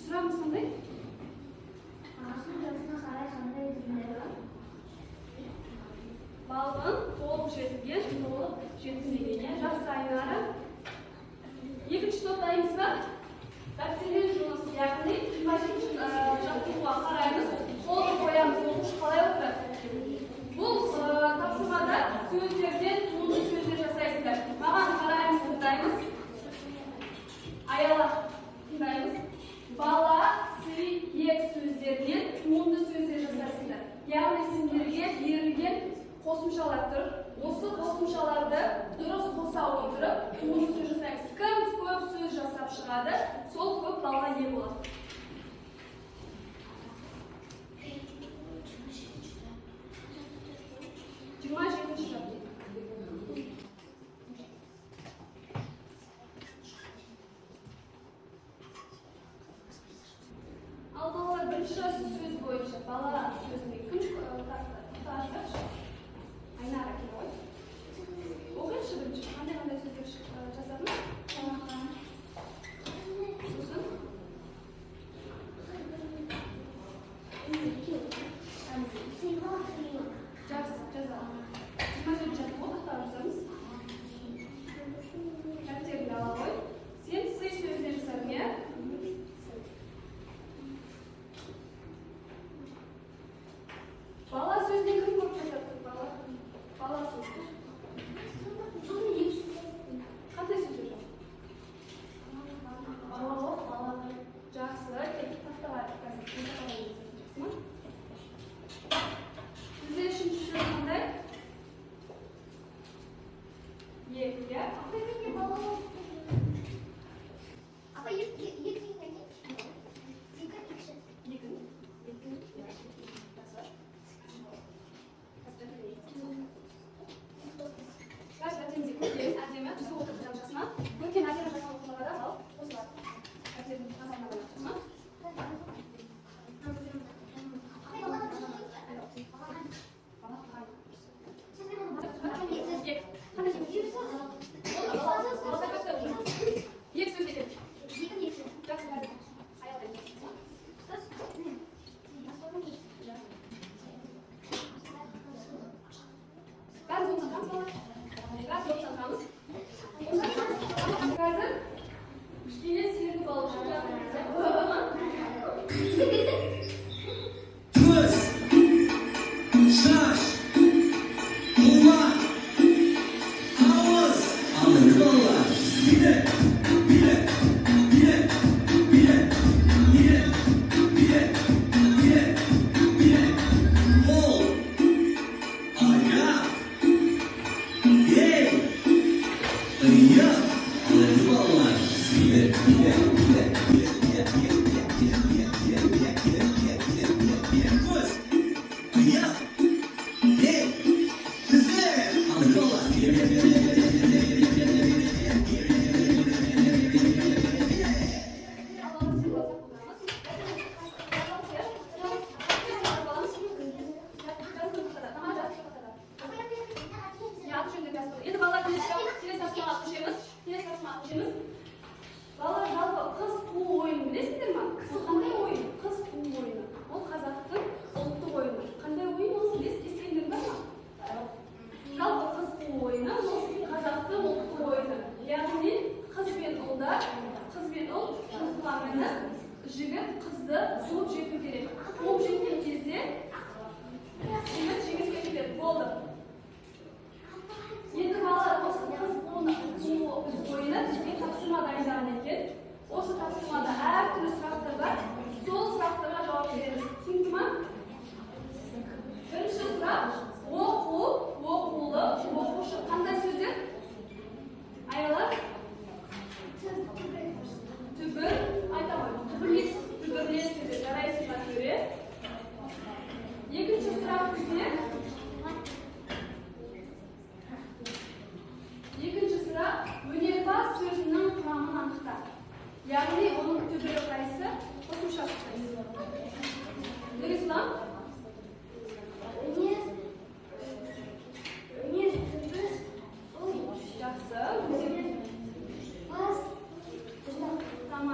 Сұрағымыз қандай? Ағаштың жасына қарай қандай түрлері бар? Балғын, толық жетілген, толық жетілмеген, иә. Жақсы, Айнара. Екінші топтаймыз ба? Дәптермен жұмыс, яғни 27-ші жаттығуға қараймыз, қолды қоямыз, оқушы қалай отырады? Бұл тапсырмада сөздерден туынды сөздер жасайсыздар. Маған қараймыз, тыңдаймыз. Аяла, тыңдаймыз. Бала, сый, ек сөздерінен туынды сөздер жасайсыңдар. Яғни сендерге берілген қосымшалар тұр. Осы қосымшаларды дұрыс қоса отырып туынды сөз жасаймыз. Кім көп сөз жасап шығады, сол көп балға ие болады. 27-ші жаттығу. Ал балалар, бірінші сөз бойынша бала сөзіне кім тартты? Айнара келе ғой. Оқиыншы бірінші. Қандай қандай сөздер жасадың? Сосын? Жақсы, жазамын. 27 жаттығу тақтаға жазамыз. Дәптеріңді ала ғой. Сен сый сөзіне жасадың, иә? Бала сөзінен кім көп жасады? Бала. Бала сөзі. Қандай сөздер жаздың? Жақсы, кел, тақтаға қазір тақтаға жазасың, жақсы ма? Бізде үшінші сөз қандай? Ек, иә? Апа, екі екі екі екі. Екі. Жақсы. Қазір дәптерімізде көркем, әдемі, түзу отырып жазамыз, жақсы ма? Көркем, әдемі жазған оқушыларға да балл қосылады. Дәптердің назарына байланысты, жақсы ма? Балақай. Ек. Қандай сөз? Ек сөз екен. Жақсы, қазір. Аялдаймыз. Бәріміз оңға тұрамыз, балалар. Бәріміз оңға тұрамыз. Қазір кішкене сергіп алу үшін болады ма? Көз, шаш, құлақ, ауыз. Ал енді, балалар, биле, биле, биле, биле, биле, биле, биле, биле. Қол, аяқ, бел, иық. Ал енді, балалар, биле, биле, биле, биле, биле, биле, биле, биле, биле, биле, биле, биле, биле, биле, биле. Көз, аяқ, бел, тізе. Ал енді, балалар, биле, биле, биле, биле, биле, биле, биле, биле, биле, биле, биле, биле, биле. Ал балалар, сен болсақ отырамыз. Тамара, жаз тақтада. Иә, аты жөнді жазып қой. Енді, балалар, келесі тапсырмаға көшеміз. Келесі тапсырмаға көшеміз. Балалар, жалпы қыз қуу ойынын білесіңдер ма? Ол қандай ойын? Қыз қуу ойыны. Ол қазақтың ұлттық ойыны. Қандай ойын ол, білесіз, естігендерің бар ма? Жалпы қыз қуу ойыны ол қазақтың ұлттық ойыны. Яғни қыз бен ұлдар, қыз бен ұл жылқыға мініп, жігіт қызды қуып жету керек. Қуып жеткен кезде жігіт жеңіске жетеді. Болды. Енді, балалар, осы қыз қуу ойыны бізге тапсырма дайындаған екен. Осы тапсырмада әртүрлі сұрақтар бар. Сол сұрақтарға жауап береміз. Түсінікті ма? Бірінші сұрақ: оқу, оқулық, оқушы қандай сөздер? Аяла? Түбір, айта ғой. Түбірлес, түбірлес сөздер. Жарайсың, Жантөре. Екінші сұрақ бізде. Екінші сұрақ: өнерпаз сөзінің құрамын анықта. Яғни оның түбірі қайсы, қосымшасы қайсы? Нұрислам? Өнер, өнер түбір, Жақсы. Бас, Тамыр.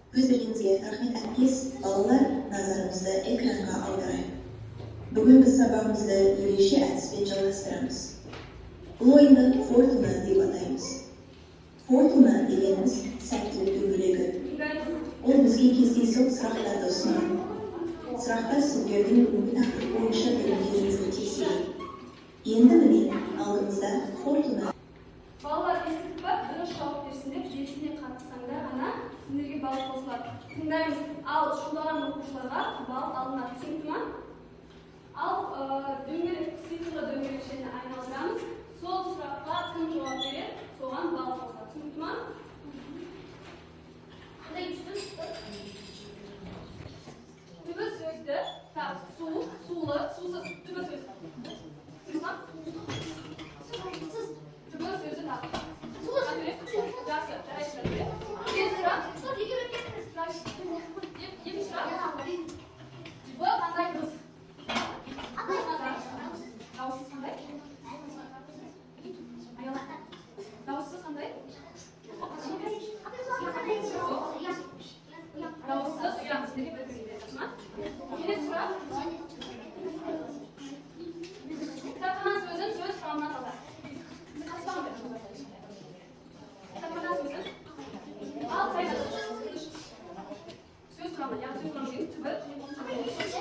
Өз бергеніңізге рахмет, әріптес. Балалар, назарымызды экранға аударайық. Бүгін біз сабағымызды ерекше әдіспен жалғастырамыз. Бұл ойынды «Фортуна» деп атаймыз. Фортуна дегеніміз – сәттілік дөңгелегі. Тыңдаймыз. Ол бізге кездейсоқ сұрақтарды ұсынады. Сұрақтар сіздердің бүгінгі тақырып бойынша білімдеріңізді тексереді. Енді, міне, алдымызда фортуна. Балалар, естідік па? Дұрыс жауап берсін деп, белсене қатыссаңдар ғана сендерге балл қосылады. Тыңдаймыз. Ал шулаған оқушыларға балл алынады, түсінікті ма? Ал дөңгелек, сиқырлы дөңгелекшені айналдырамыз. Сол сұраққа кім жауап береді, соған балл қосылады, түсінікті ма? Қандай түсті? Түбір сөзді тап. Су, сулы, сусыз. Түбір сөз. Руслан, түбір сөзді тап. Жақсы, жарайсыздар. Келесі сұрақ. Екінші сұрақ. Б қандай дыбыс? Дауыссыз қандай? Аяла. Дауыссыз қандай? Дауыссыз ұя. Сіздерге бір бір жақсы ма? Келесі сұрақ. Кітапхана сөзін сөз құрамынан талда. Қатыспаңдар. Кітапхана сөзін. Ал, Саида. Сөз құрамы, яғни сөз құрамы дегеніміз түбір және қосымша.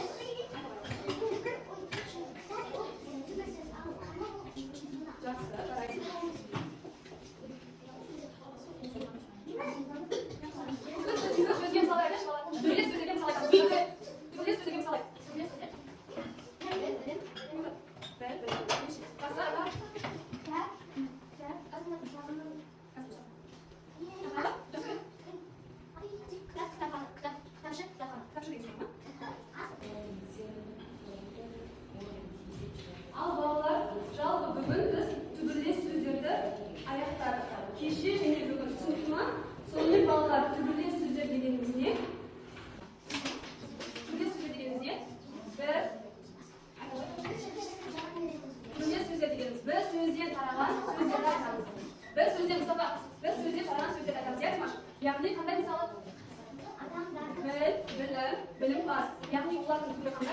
Жақсы, жарайсың. Түбір сөзге мысал айтайыншы, балалар. Түбірлес сөздерге мысал айтамыз. Түбірлес сөздерге мысал айт. Бір, бір, үш. Жақсы, ага. Жақсы. Кітапшы деген сөз ма? Ал, балалар, жалпы бүгін біз түбірлес сөздерді аяқтадық. Кеше және бүгін, түсінікті ма? Сонымен, балалар, түбірлес сөздер дегеніміз не? Түбірлес сөздер дегеніміз не? Бір түбірлес сөздер дегеніміз – бір сөзден тараған сөздерді айтамыз. Бір сөзден, Мұстафа, бір сөзден тараған сөздерді айтамыз, иә, Димаш? Яғни қандай, мысалы? Біл, білім, білімпаз. Яғни олардың түбірі қандай?